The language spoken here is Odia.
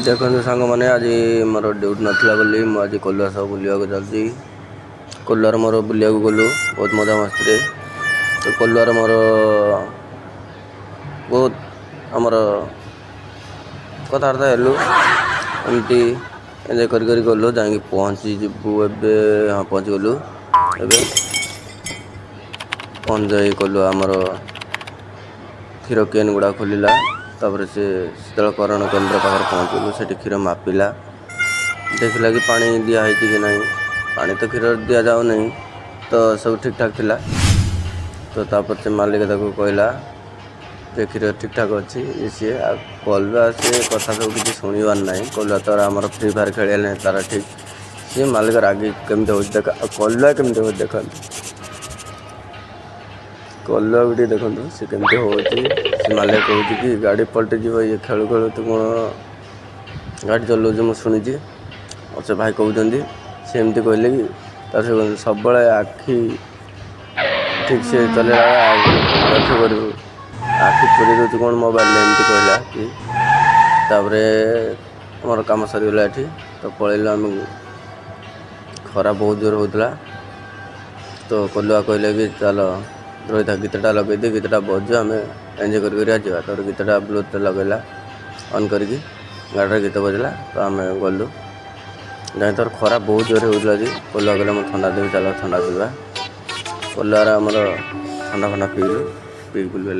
ଦେଖନ୍ତୁ ସାଙ୍ଗମାନେ, ଆଜି ମୋର ଡ୍ୟୁଟି ନଥିଲା ବୋଲି ମୁଁ ଆଜି କଲୁଆ ସହ ବୁଲିବାକୁ ଯାଉଛି। କଲୁଆର ମୋର ବୁଲିବାକୁ ଗଲୁ ବହୁତ ମଜାମସ୍ତିରେ। ତ କଲୁଆର ମୋର ବହୁତ ଆମର କଥାବାର୍ତ୍ତା ହେଲୁ। ଏମିତି ଏନ୍ଜୟ କରି କରି ଗଲୁ, ଯାଇକି ପହଞ୍ଚିଯିବୁ ଏବେ। ହଁ, ପହଞ୍ଚିଗଲୁ ଏବେ। ପହଞ୍ଚି କଲୁ, ଆମର କ୍ଷୀର କେନ୍ ଗୁଡ଼ା ଖୋଲିଲା। ତାପରେ ସେ ଶୀତଳକରଣ କେନ୍ଦ୍ର ପାଖରେ ପହଞ୍ଚିଲୁ। ସେଠି କ୍ଷୀର ମାପିଲା, ଦେଖିଲା କି ପାଣି ଦିଆହେଇଛି କି ନାହିଁ। ପାଣି ତ କ୍ଷୀର ଦିଆଯାଉନାହିଁ, ତ ସବୁ ଠିକ୍ଠାକ୍ ଥିଲା। ତ ତାପରେ ସେ ମାଲିକ ତାକୁ କହିଲା ଯେ କ୍ଷୀର ଠିକ୍ଠାକ୍ ଅଛି, ଇଏ ସିଏ। ଆଉ କଲୁଆ ସେ କଥା ସବୁ କିଛି ଶୁଣିବାର ନାହିଁ। କଲୁଆ ତାର ଆମର ଫ୍ରି ଫାୟାର୍ ଖେଳିବା ତାର ଠିକ୍। ସିଏ ମାଲିକ ରାଗି କେମିତି ହେଉଛି ଦେଖ, ଆଉ କଲୁଆ କେମିତି ହେଉଛି ଦେଖନ୍ତୁ। କଲୁଆକୁ ଟିକେ ଦେଖନ୍ତୁ, ସେ କେମିତି ହେଉଛି। ସେ ମାଲିକ କହୁଛି କି ଗାଡ଼ି ପଲଟିଯିବ, ଇଏ ଖେଳୁ ଖେଳୁ ତୁ କ'ଣ ଗାଡ଼ି ଚଲାଉଛୁ, ମୁଁ ଶୁଣିଛି। ଆଉ ସେ ଭାଇ କହୁଛନ୍ତି, ସେ ଏମିତି କହିଲେ କି ତାର ସେ ସବୁବେଳେ ଆଖି ଠିକ୍ ସେ ଚଲେଇଲା ବେଳେ ଆଉ ଲକ୍ଷ୍ୟ କରିବୁ, ଆଖି ପୁରେଇ ଦେଉଛୁ କ'ଣ ମୋବାଇଲରେ, ଏମିତି କହିଲା କି। ତାପରେ ଆମର କାମ ସରିଗଲା ଏଠି, ତ ପଳେଇଲୁ ଆମେ। ଖରା ବହୁତ ଜୋର ହେଉଥିଲା। ତ କଲୁଆ କହିଲେ କି ଚାଲ ରହିଥା, ଗୀତଟା ଲଗେଇଦେ, ଗୀତଟା ବଜୁ, ଆମେ ଏନ୍ଜୟ କରି କରି ଯିବା। ତାପରେ ଗୀତଟା ବ୍ଲୁଟୁଥ୍ ଲଗେଇଲା ଅନ୍ କରିକି, ଗାଡ଼ିରେ ଗୀତ ବଜିଲା, ତ ଆମେ ଗଲୁ ଯାଇ। ତାର ଖରା ବହୁତ ଜୋରେ ହେଉଥିଲା ଆଜି। କଲୁଆ କହିଲା, ମୁଁ ଥଣ୍ଡା ଦେବି, ଚାଲ ଥଣ୍ଡା ପିଇବା। କଲୁଆର ଆମର ଥଣ୍ଡା ଫଣ୍ଡା ପିଇଲୁ, ପିଇକି ବୁଲିବାଲି।